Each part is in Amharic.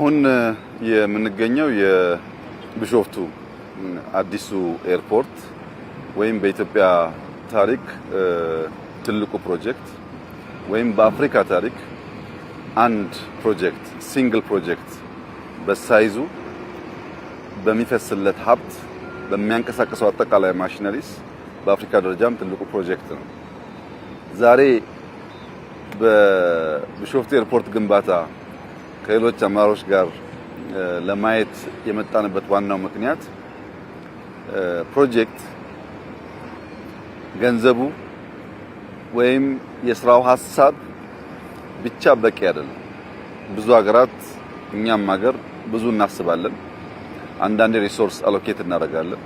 አሁን የምንገኘው የቢሾፍቱ አዲሱ ኤርፖርት ወይም በኢትዮጵያ ታሪክ ትልቁ ፕሮጀክት ወይም በአፍሪካ ታሪክ አንድ ፕሮጀክት፣ single project በ size ኡ፣ በሚፈስለት ሀብት፣ በሚያንቀሳቅሰው አጠቃላይ machineries በአፍሪካ ደረጃም ትልቁ ፕሮጀክት ነው። ዛሬ በቢሾፍቱ ኤርፖርት ግንባታ ከሌሎች አመራሮች ጋር ለማየት የመጣንበት ዋናው ምክንያት ፕሮጀክት ገንዘቡ ወይም የስራው ሀሳብ ብቻ በቂ አይደለም። ብዙ ሀገራት፣ እኛም ሀገር ብዙ እናስባለን። አንዳንድ resource allocate እናደርጋለን።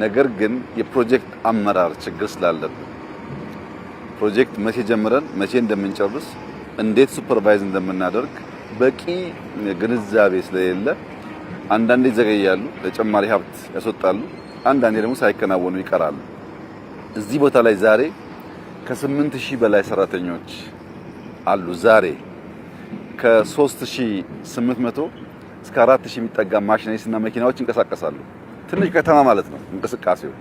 ነገር ግን የፕሮጀክት አመራር ችግር ስላለብን ፕሮጀክት መቼ ጀምረን መቼ እንደምንጨርስ፣ እንዴት supervise እንደምናደርግ በቂ ግንዛቤ ስለሌለ አንዳንዴ ይዘገያሉ፣ ተጨማሪ ሀብት ያስወጣሉ፣ አንዳንዴ ደግሞ ሳይከናወኑ ይቀራሉ። እዚህ ቦታ ላይ ዛሬ ከ8,000 በላይ ሰራተኞች አሉ። ዛሬ ከ3800 እስከ 4000 የሚጠጋ machineries እና መኪናዎች ይንቀሳቀሳሉ። ትንሽ ከተማ ማለት ነው እንቅስቃሴው።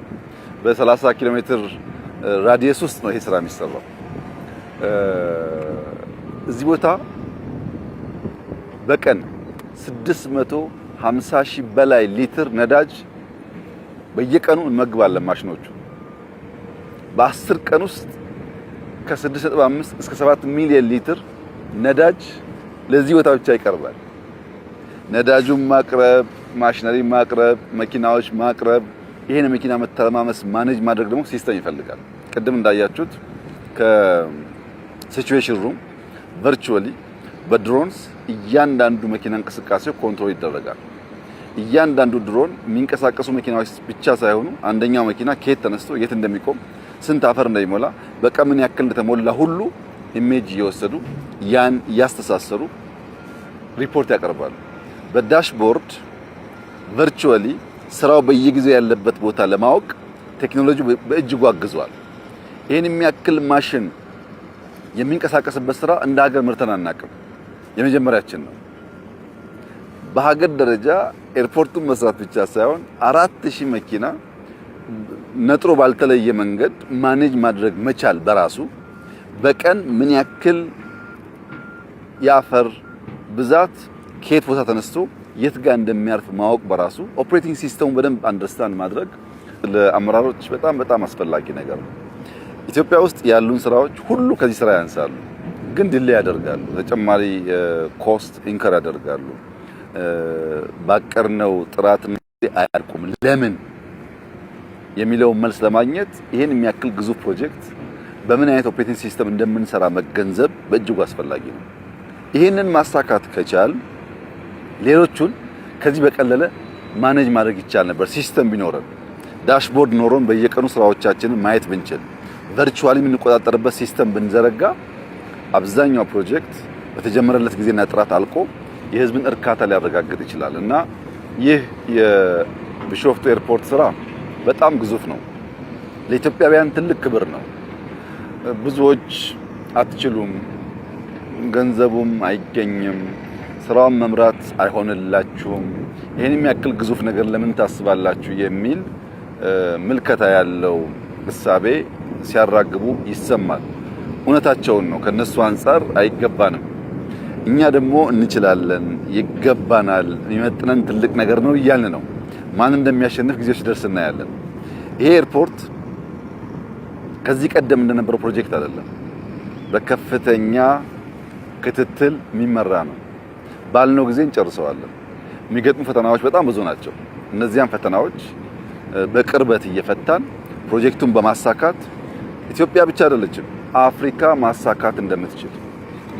በ30 ኪሎ ሜትር radius ውስጥ ነው ይሄ ስራ የሚሰራው። እዚህ ቦታ በቀን 650 ሺህ በላይ ሊትር ነዳጅ በየቀኑ እንመግባለን ማሽኖቹ። በ10 ቀን ውስጥ ከ6.5 እስከ 7 ሚሊዮን ሊትር ነዳጅ ለዚህ ቦታ ብቻ ይቀርባል። ነዳጁን ማቅረብ፣ ማሽነሪ ማቅረብ፣ መኪናዎች ማቅረብ፣ ይሄን መኪና መተረማመስ manage ማድረግ ደግሞ system ይፈልጋል። ቅድም እንዳያችሁት ከ situation room virtually በ drones እያንዳንዱ መኪና እንቅስቃሴው control ይደረጋል። እያንዳንዱ ድሮን የሚንቀሳቀሱ መኪናዎች ብቻ ሳይሆኑ አንደኛው መኪና ከየት ተነስቶ የት እንደሚቆም፣ ስንት አፈር እንደሚሞላ፣ በቀን ምን ያክል እንደተሞላ ሁሉ image እየወሰዱ ያን እያስተሳሰሩ ሪፖርት ያቀርባሉ። በ dashboard virtually ስራው በየጊዜው ያለበት ቦታ ለማወቅ ቴክኖሎጂ በእጅጉ አግዟል። ይህን የሚያክል ማሽን የሚንቀሳቀስበት ስራ እንደ ሀገር ምርተን አናውቅም። የመጀመሪያችን ነው። በሀገር ደረጃ ኤርፖርቱን መስራት ብቻ ሳይሆን 4,000 መኪና ነጥሮ ባልተለየ መንገድ manage ማድረግ መቻል በራሱ፣ በቀን ምን ያክል የአፈር ብዛት ከየት ቦታ ተነስቶ የት ጋር እንደሚያርፍ ማወቅ በራሱ፣ operating system ኡን በደንብ understand ማድረግ ለአመራሮች በጣም በጣም አስፈላጊ ነገር ነው። ኢትዮጵያ ውስጥ ያሉን ስራዎች ሁሉ ከዚህ ስራ ያንሳሉ፣ ግን delay ያደርጋሉ፣ ተጨማሪ cost incur ያደርጋሉ። ባቀድነው ጥራት አያልቁም። ለምን የሚለውን መልስ ለማግኘት ይህን የሚያክል ግዙፍ ፕሮጀክት በምን አይነት operating system እንደምንሰራ መገንዘብ በእጅጉ አስፈላጊ ነው። ይህንን ማሳካት ከቻል ሌሎቹን ከዚህ በቀለለ manage ማድረግ ይቻል ነበር። System ቢኖረን፣ dashboard ኖሮን በየቀኑ ስራዎቻችንን ማየት ብንችል፣ virtually የምንቆጣጠርበት system ብንዘረጋ አብዛኛው ፕሮጀክት በተጀመረለት ጊዜና ጥራት አልቆ የህዝብን እርካታ ሊያረጋግጥ ይችላል እና ይህ የቢሾፍቱ ኤርፖርት ስራ በጣም ግዙፍ ነው። ለኢትዮጵያውያን ትልቅ ክብር ነው። ብዙዎች አትችሉም፣ ገንዘቡም አይገኝም፣ ስራውን መምራት አይሆንላችሁም፣ ይህን የሚያክል ግዙፍ ነገር ለምን ታስባላችሁ የሚል ምልከታ ያለው እሳቤ ሲያራግቡ ይሰማል። እውነታቸውን ነው። ከነሱ አንጻር አይገባንም። እኛ ደግሞ እንችላለን፣ ይገባናል፣ የሚመጥነን ትልቅ ነገር ነው እያልን ነው። ማን እንደሚያሸንፍ ጊዜው ሲደርስ እናያለን። ይሄ ኤርፖርት ከዚህ ቀደም እንደነበረው ፕሮጀክት አይደለም። በከፍተኛ ክትትል የሚመራ ነው። ባልነው ጊዜ እንጨርሰዋለን። የሚገጥሙ ፈተናዎች በጣም ብዙ ናቸው። እነዚያን ፈተናዎች በቅርበት እየፈታን ፕሮጀክቱን በማሳካት ኢትዮጵያ ብቻ አይደለችም፣ አፍሪካ ማሳካት እንደምትችል፣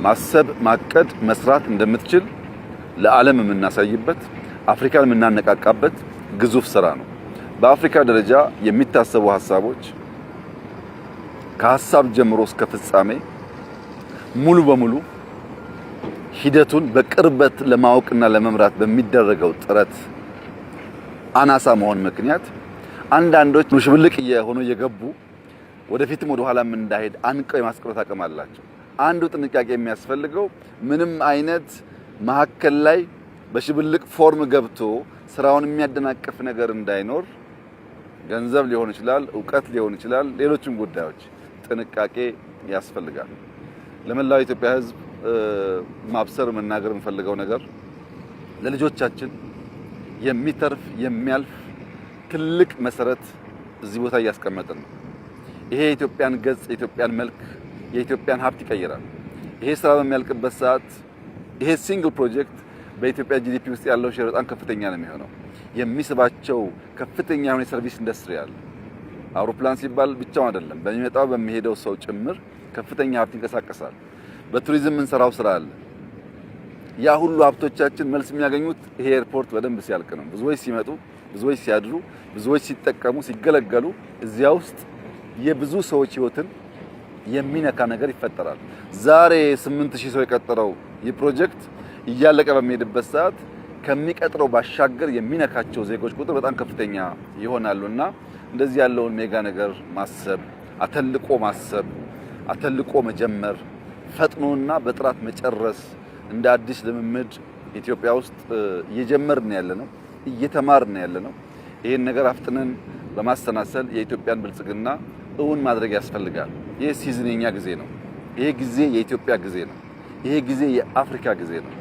ማሰብ፣ ማቀድ፣ መስራት እንደምትችል ለዓለም የምናሳይበት፣ አፍሪካን የምናነቃቃበት ግዙፍ ስራ ነው። በአፍሪካ ደረጃ የሚታሰቡ ሀሳቦች ከሀሳብ ጀምሮ እስከ ፍጻሜ ሙሉ በሙሉ ሂደቱን በቅርበት ለማወቅና ለመምራት በሚደረገው ጥረት አናሳ መሆን ምክንያት አንዳንዶች ሽብልቅ እየሆኑ እየገቡ ወደፊትም ወደ ኋላም እንዳይሄድ አንቀው የማስቀረት አቅም አላቸው። አንዱ ጥንቃቄ የሚያስፈልገው ምንም አይነት መሀከል ላይ በሽብልቅ form ገብቶ ስራውን የሚያደናቅፍ ነገር እንዳይኖር ገንዘብ ሊሆን ይችላል፣ እውቀት ሊሆን ይችላል፣ ሌሎችም ጉዳዮች ጥንቃቄ ያስፈልጋል። ለመላው የኢትዮጵያ ሕዝብ ማብሰር መናገር የምፈልገው ነገር ለልጆቻችን የሚተርፍ የሚያልፍ ትልቅ መሰረት እዚህ ቦታ እያስቀመጥን ነው። ይሄ የኢትዮጵያን ገጽ፣ የኢትዮጵያን መልክ፣ የኢትዮጵያን ሀብት ይቀይራል። ይሄ ስራ በሚያልቅበት ሰዓት ይሄ single ፕሮጀክት በኢትዮጵያ GDP ውስጥ ያለው share በጣም ከፍተኛ ነው የሚሆነው። የሚስባቸው ከፍተኛ የሆነ የ service industry አለ። አውሮፕላን ሲባል ብቻውን አይደለም፣ በሚመጣው በሚሄደው ሰው ጭምር ከፍተኛ ሀብት ይንቀሳቀሳል። በቱሪዝም የምንሰራው ስራ አለ። ያ ሁሉ ሀብቶቻችን መልስ የሚያገኙት ይሄ ኤርፖርት በደንብ ሲያልቅ ነው። ብዙዎች ሲመጡ፣ ብዙዎች ሲያድሩ፣ ብዙዎች ሲጠቀሙ፣ ሲገለገሉ እዚያ ውስጥ የብዙ ሰዎች ህይወትን የሚነካ ነገር ይፈጠራል። ዛሬ 8000 ሰው የቀጠረው ይህ ፕሮጀክት እያለቀ በሚሄድበት ሰዓት ከሚቀጥረው ባሻገር የሚነካቸው ዜጎች ቁጥር በጣም ከፍተኛ ይሆናሉና እንደዚህ ያለውን mega ነገር ማሰብ፣ አተልቆ ማሰብ፣ አተልቆ መጀመር፣ ፈጥኖና በጥራት መጨረስ እንደ አዲስ ልምምድ ኢትዮጵያ ውስጥ እየጀመርን ያለ ነው፣ እየተማርን ያለ ነው። ይህን ነገር አፍጥነን በማሰናሰል የኢትዮጵያን ብልጽግና እውን ማድረግ ያስፈልጋል። ይህ season የኛ ጊዜ ነው። ይሄ ጊዜ የኢትዮጵያ ጊዜ ነው። ይሄ ጊዜ የአፍሪካ ጊዜ ነው።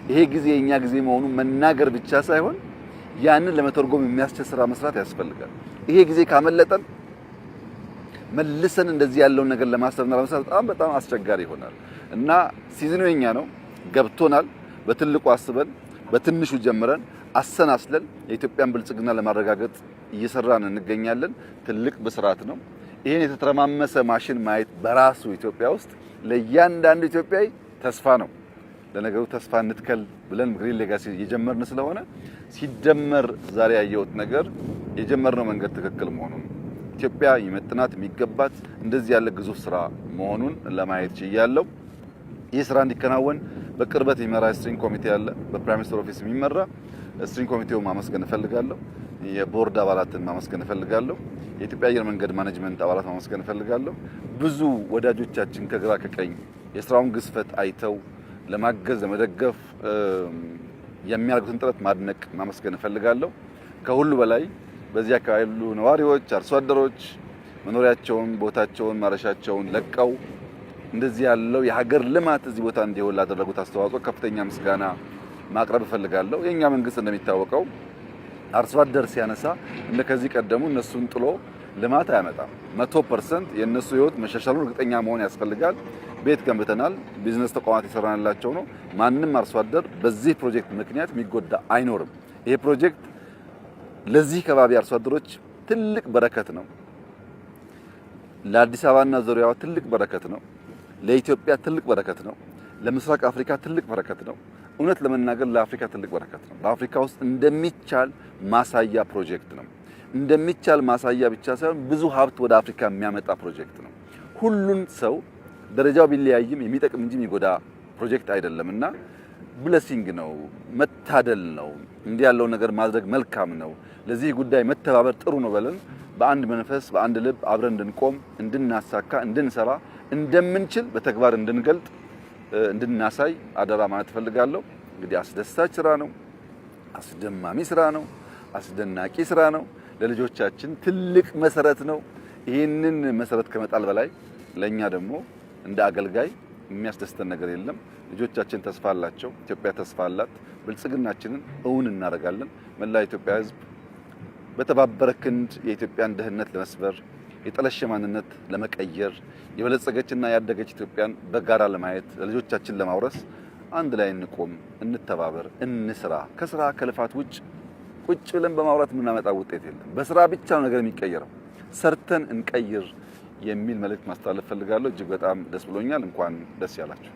ይሄ ጊዜ የኛ ጊዜ መሆኑን መናገር ብቻ ሳይሆን ያንን ለመተርጎም የሚያስችል ስራ መስራት ያስፈልጋል። ይሄ ጊዜ ካመለጠን መልሰን እንደዚህ ያለውን ነገር ለማሰብና ለመስራት በጣም በጣም አስቸጋሪ ይሆናል እና season ኡ የኛ ነው፣ ገብቶናል። በትልቁ አስበን በትንሹ ጀምረን አሰናስለን የኢትዮጵያን ብልጽግና ለማረጋገጥ እየሰራን እንገኛለን። ትልቅ ብስራት ነው። ይህን የተተረማመሰ ማሽን ማየት በራሱ ኢትዮጵያ ውስጥ ለእያንዳንዱ ኢትዮጵያዊ ተስፋ ነው። ለነገሩ ተስፋ እንትከል ብለን Green Legacy እየጀመርን ስለሆነ ሲደመር ዛሬ ያየሁት ነገር የጀመርነው መንገድ ትክክል መሆኑን ኢትዮጵያ ይመጥናት የሚገባት እንደዚህ ያለ ግዙፍ ስራ መሆኑን ለማየት ችያለሁ። ይህ ስራ እንዲከናወን በቅርበት የሚመራ steering ኮሚቴ አለ፣ በ Prime Minister Office የሚመራ steering ኮሚቴውን ማመስገን እፈልጋለሁ። የቦርድ አባላትን ማመስገን እፈልጋለሁ። የኢትዮጵያ አየር መንገድ management አባላት ማመስገን እፈልጋለሁ። ብዙ ወዳጆቻችን ከግራ ከቀኝ የስራውን ግዝፈት አይተው ለማገዝ ለመደገፍ የሚያደርጉትን ጥረት ማድነቅ ማመስገን እፈልጋለሁ። ከሁሉ በላይ በዚህ አካባቢ ያሉ ነዋሪዎች፣ አርሶ አደሮች መኖሪያቸውን፣ ቦታቸውን፣ ማረሻቸውን ለቀው እንደዚህ ያለው የሀገር ልማት እዚህ ቦታ እንዲሆን ላደረጉት አስተዋጽኦ ከፍተኛ ምስጋና ማቅረብ እፈልጋለሁ። የእኛ መንግስት እንደሚታወቀው አርሶ አደር ሲያነሳ እንደ ከዚህ ቀደሙ እነሱን ጥሎ ልማት አያመጣም። 100% የእነሱ ህይወት መሻሻሉን እርግጠኛ መሆን ያስፈልጋል። ቤት ገንብተናል። ቢዝነስ ተቋማት የሰራንላቸው ነው። ማንም አርሶ አደር በዚህ ፕሮጀክት ምክንያት የሚጎዳ አይኖርም። ይሄ ፕሮጀክት ለዚህ ከባቢ አርሶ አደሮች ትልቅ በረከት ነው። ለአዲስ አበባና ዙሪያዋ ትልቅ በረከት ነው። ለኢትዮጵያ ትልቅ በረከት ነው። ለምስራቅ አፍሪካ ትልቅ በረከት ነው። እውነት ለመናገር ለአፍሪካ ትልቅ በረከት ነው። በአፍሪካ ውስጥ እንደሚቻል ማሳያ ፕሮጀክት ነው። እንደሚቻል ማሳያ ብቻ ሳይሆን ብዙ ሀብት ወደ አፍሪካ የሚያመጣ ፕሮጀክት ነው። ሁሉን ሰው ደረጃው ቢለያይም የሚጠቅም እንጂ የሚጎዳ ፕሮጀክት አይደለም እና blessing ነው፣ መታደል ነው። እንዲህ ያለው ነገር ማድረግ መልካም ነው። ለዚህ ጉዳይ መተባበር ጥሩ ነው ብለን በአንድ መንፈስ በአንድ ልብ አብረን እንድንቆም፣ እንድናሳካ፣ እንድንሰራ እንደምንችል በተግባር እንድንገልጥ እንድናሳይ አደራ ማለት እፈልጋለሁ። እንግዲህ አስደሳች ስራ ነው። አስደማሚ ስራ ነው። አስደናቂ ስራ ነው። ለልጆቻችን ትልቅ መሰረት ነው። ይህንን መሰረት ከመጣል በላይ ለኛ ደግሞ እንደ አገልጋይ የሚያስደስተን ነገር የለም። ልጆቻችን ተስፋ አላቸው። ኢትዮጵያ ተስፋ አላት። ብልጽግናችንን እውን እናደርጋለን። መላ ኢትዮጵያ ሕዝብ በተባበረ ክንድ የኢትዮጵያን ድህነት ለመስበር የጠለሸ ማንነት ለመቀየር የበለጸገችና ያደገች ኢትዮጵያን በጋራ ለማየት ለልጆቻችን ለማውረስ አንድ ላይ እንቆም፣ እንተባበር፣ እንስራ። ከስራ ከልፋት ውጭ ቁጭ ብለን በማውራት የምናመጣው ውጤት የለም። በስራ ብቻ ነው ነገር የሚቀየረው። ሰርተን እንቀይር የሚል መልእክት ማስተላለፍ ፈልጋለሁ። እጅግ በጣም ደስ ብሎኛል። እንኳን ደስ ያላችሁ።